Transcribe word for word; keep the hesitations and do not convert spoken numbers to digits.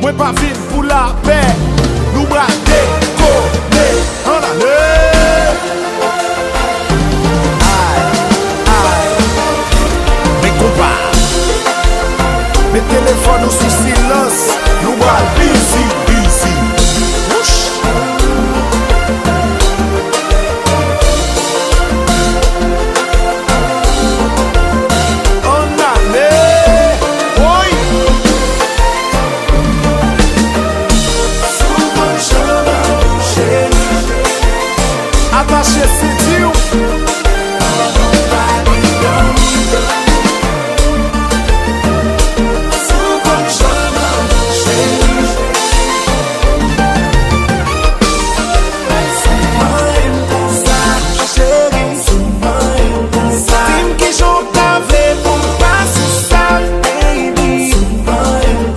Mwen pa vin pou lapè, nou pral dekone. Ann ale. Ay, ay. Men konpa. Met telefòn ou sou silans, nou pral